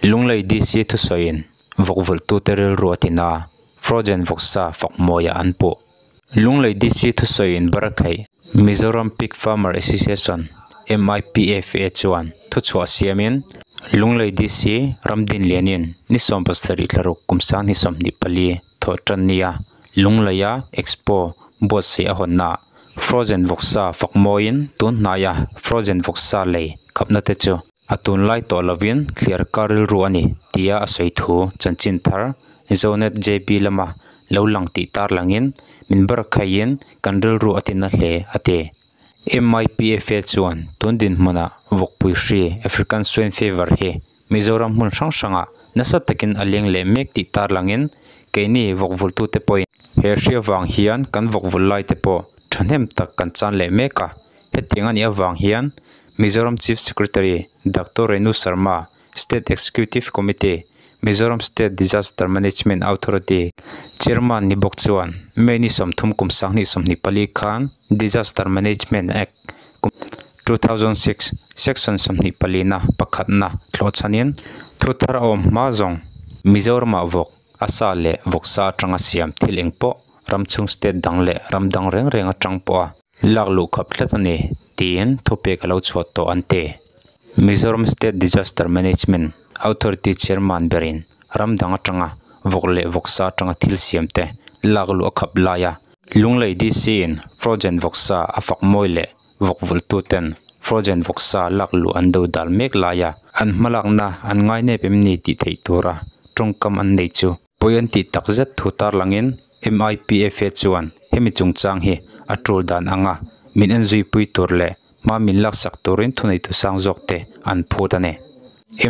Lunglei DC thusawiin vawk vulhtute rilru a tin a, Frozen vawksa fak mawiah an puh. Lunglei DC thusawiin barakhaih Mizoram Pig Farmer Association, MIPFA, chuan thuchhuah siamin Lunglei DC Ramdinlianin ni 70 thlaruk kum 2024 thawh tan nia Lungleia Expo buatsaih a hawnnaah Frozen vawksa fak mawiin tun hnaia Frozen vawksa lei khapna te chu a tunlai tawh lovin thliar kar rilru a ni tia a sawi thu chanchin thar Zonet JB lama lo lang tih tar langin min barakhaihin kan rilru a tina hle a ti. MIPFA chuan tun dinhmunah vawkpui hri African Swine Fever hi Mizoram hmun hrang hrangah nasa takin a leng leh mek tih tar langin keini vawk vulhtute pawhin he hri avang hian kan vawk vul lai te pawh thahnem tak kan chan leh mek a. Hetiang a nih avang hian Mizoram Chief Secretary Doctor Renu Sharma, State Executive Committee, Mizoram State Disaster Management Authority Chairman ni bawk chuan May ni 30 kum 2024 khan Disaster Management Act kum 2006 Section 24 na pakhatna thlawh chhanin thu thar a awm hma zawng Mizoramah vawk a sa leh vawksa atanga siam thil eng pawh ram chhung state dang leh ram dang reng reng atang pawh a lak luh khap tlat a ni tiin thupek a lo chhuah tawh an ti. Mizoram State Disaster Management Authority Chairman berin ram dang atanga vawk leh vawksa atanga thil siam te lak luh a khap lai a. Lunglei DC in Frozen vawksa a fak mawi leh vawk vulhtu ten Frozen vawksa lak luh an do dal mek lai a. An hmalakna an ngainep em ni tih theih tura tawngkam an nei chu pawi an tih takzet thu tarlangin MIPFA chuan hemi chungchang hi a tul dan anga min en zui pui tur leh hma min laksak turin thuneitu sang zawk te an phut a ni.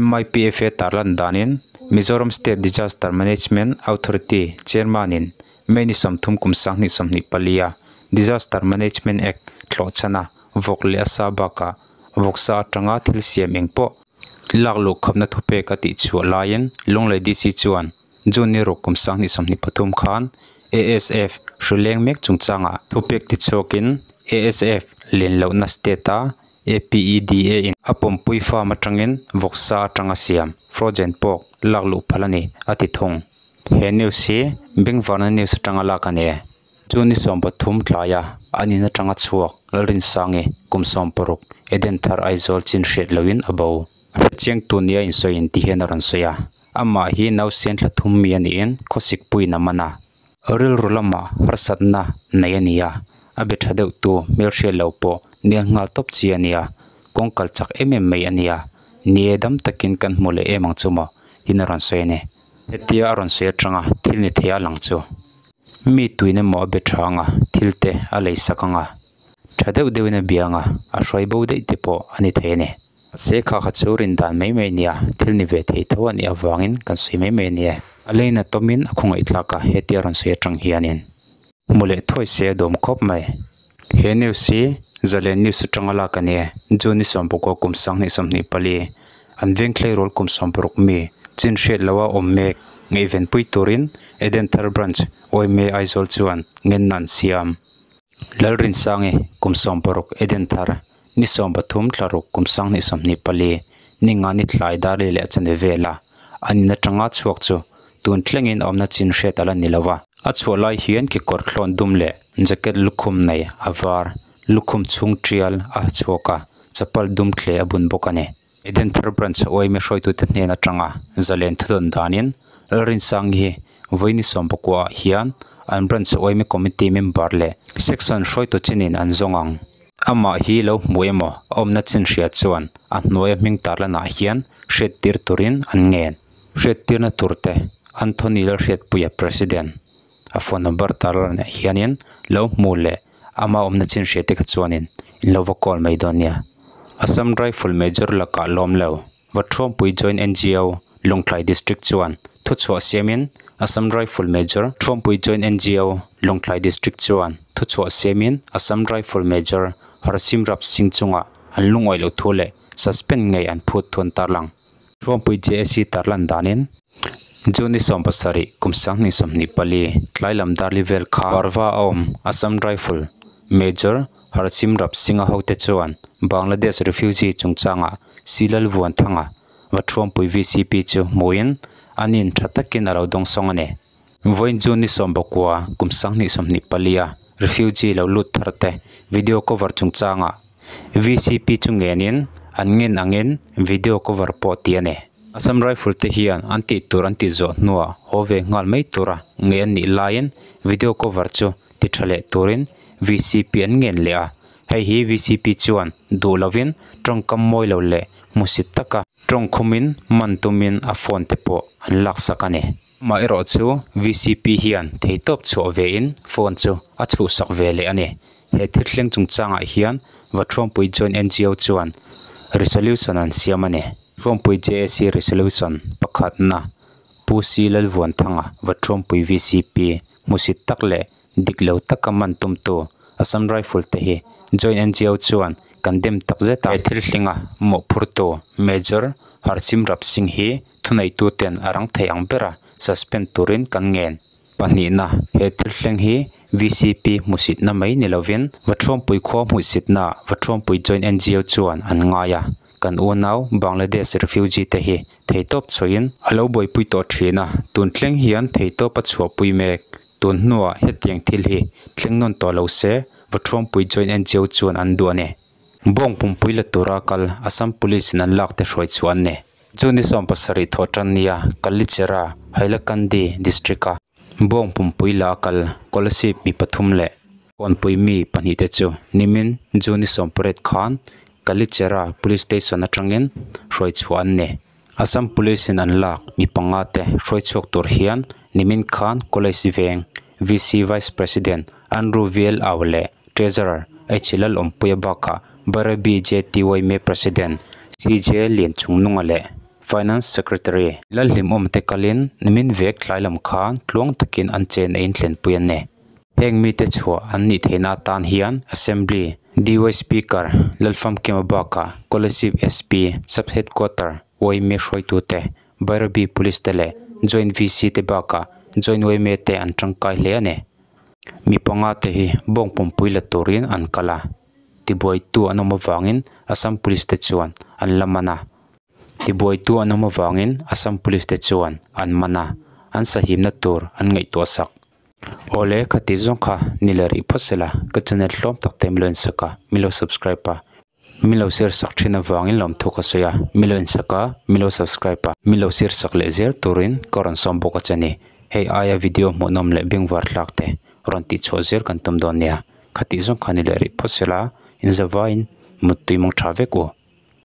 MIPFA tarlan danin Mizoram State Disaster Management Authority Chairman in May ni 30 kum 2024 a Disaster Management Act thlawh chhana vawk leh a sa bakah vawksa atanga thil siam eng pawh lak luh khapna thupek a tih chhuah laiin Lunglei DC chuan June ni ruk kum 2023 khan ASF hrileng mek chungchangah thupek ti chhuakin ASF len lohna state a APEDA in a pawmpui farm atangin vawksa atanga siam frozen pork lak luh phal a ni a ti thung. He news hi Bengvarna news atanga lak a ni e. June ni 13 tlaia an in atanga chhuak Lalrinsangi kum 16 Eden Thar Aizawl chin hriat loin a bo. A hrechiang tu nia insawiin ti hian a rawn sawi a. Amah hi nausen thla thum mi a niin khawsik puiin a man a. Rilru lamah harsatna nei a ni a. A be tha deuh tu hmel hriat lo pawh nel nghal tawp chi a ni a. Kawng kal chak em em mai a ni a. Ni e dam takin kan hmu leh em ang chu maw tin a rawn sawi a ni. Hetia a rawn sawi atanga thil ni thei a lang chu. Mi tuin emaw a be tha anga thil te a lei sak anga. Tha deuh deuhin a bia anga a hruai bo daih te pawh a ni thei a ni. Se kha kha chu rin dan mai mai nia thil ni ve thei tho a nih avangin kan sawi mai mai a ni e. A leina tawmin a khawngaih thlak a hetia rawn sawi atang hianin hmu leh thuai se a dawm khawp mai. He news hi Zalen news atanga lak a ni e. June ni 19 kum 2024 an veng tleirawl kum 60 mi chin hriat loha awm mek ngaihvenpui turin Eden Thar Branch OMA Aizawl chuan ngenna an siam. Lalrinsangi kum 60 Eden Thar ni 13 thlaruk kum 2024 ni nga ni thlai dar li leh chanve vela an in atanga chhuak chu tun thlengin awmna chin hriat ala ni lova. A chhuah lai hian kekawr thlawn dum leh jacket lukhum nei a var lukhum chhung tial a chhuak a chapal dum thle a bun bawk a ni. Eden Thar Branch OMA hruaitute hnen atanga Zalen thudawn danin Lalrinsangi hi vawi ni 19 ah hian an branch OMA committee member leh section hruaitu chinin an zawng ang. Amah hi lo hmu emaw a awmna chin hriat chuan a hnuaia hming tarlanah hian hriat tir turin an ngen. Hriat tirna turte Anthony Lalhriatpuia President a phone number tarlanah hianin lo hmu leh ama awmna chin hriat te kha chuanin in lo va call mai dawn nia. Assam Rifle Major lakah lawm lo Vathuampui Joint NGO Lawngtlai District chuan thuchhuah siamin Assam Rifle Major Thuampui Joint NGO Lawngtlai District chuan thuchhuah siamin Assam Rifle Major Harsimrat Singh chunga an lungawi lo thu leh suspend ngei an phut thuan tarlang. Thuampui JAC tarlan danin June ni 17 kum 2024 tlailam darli vel kha Parva a awm Assam Rifle Major Harsimrat Singh a hote chuan Bangladesh refugee chungchanga Silal Vuan Thanga Vathuampui vcp chu hmuin anin tha takin a lo dawngsawng a ni. Vawiin June ni 19 kum 2024 a refugee lo lut thar te video cover chungchangah vcp chu ngenin an ngen angin video cover pawh tih a ni. Assam Rifle te hian an tih tur an tih zawh hnuah haw ve nghal mai tura nge an nih laiin video cover chu ti tha leh turin vcp an ngen leh a. Hei hi vcp chuan duh lovin tawngkam mawi lo leh hmusit taka tawng khumin man tumin a phone te pawh an laksak a ni. Amaherawh chu vcp hian theitawp chhuah vein phone chu a chhuhsak ve leh a ni. He thil thleng chungchangah hian Vathuampui Joint NGO chuan resolution an siam a ni. Thuampui JAC resolution pakhatna Pu C Lalvuanthanga Vathuampui vcp hmusit tak leh dik lo taka man tumtu Assam Rifle te hi Joint NGO chuan kan dem tak zet a. He thil hlinga mawhphurtu Major Harsimrat Singh hi thuneitu ten a rang thei ang bera suspend turin kan ngen. Pahnihna he thil thleng hi vcp hmusitna mai ni lovin Vathuampui khua hmuhsitna Vathuampui Joint NGO chuan an ngai a. Kan unau Bangladesh refugee te hi theitawp chhuahin a lo buaipui tawh thin a. Tun thleng hian theitawp a chhuahpui mek. Tun hnuah hetiang thil hi thleng nawn tawh lo se Vathuampui Joint NGO chuan an duh a ni. Bawng pumpui la tura kal Assam Police in an lak te hruai chu an ni. Chu ni 17 thawh tan nia Kalichera Hailakandi district a bawng pumpui la kal Kolasib mi pathum leh Kawnpui mi pahnih te chu nimin June ni 18 khan Kalichera Police Station atangin hruai chhuah an ni. Assam Police in an lak mi panga te hruai chhuak tur hian nimin khan College Veng VC Vice President Andrew VL Au leh Treasurer H Lal Awmpuia bakah Bairabi JTY Me President CJ Lianchungnunga leh Finance Secretary Lalhlim awm te kalin nimin vek tlai lam khan tluang takin an chen a inthlenpui an ni. Heng mi te chhuah an nih theihna atan hian Assembly DY Speaker Lalfamkima bakah Kolasib SP Sub Headquarter YMA hruaitu te Bairabi Police te leh Joint VC te bakah Joint YMA te an tangkai hle a ni. Mi panga te hi bawng pumpui la turin an kal a. Tibuaitu an awm avangin Assam Police te chuan an la man a. Tibuaitu an awm avangin Assam Police te chuan an man a. An sahimna tur an ngaihtuah sak. Awle khati zawng kha ni le rih phawt sela ka channel hlawm tak te milo in sak a milo subscribe a milo share sak thin avangin lawm thu ka sawi a milo in sak a milo subscribe a milo share sak leh zel turin ka rawn sawm bawk a che ni. Hei aia video hmuhnawm leh bengvar thlak te rawn tih chhuah zel kan tum dawn nia. Khati zawng kha ni le rih phawt sela in zavain muttui mawng tha vek u.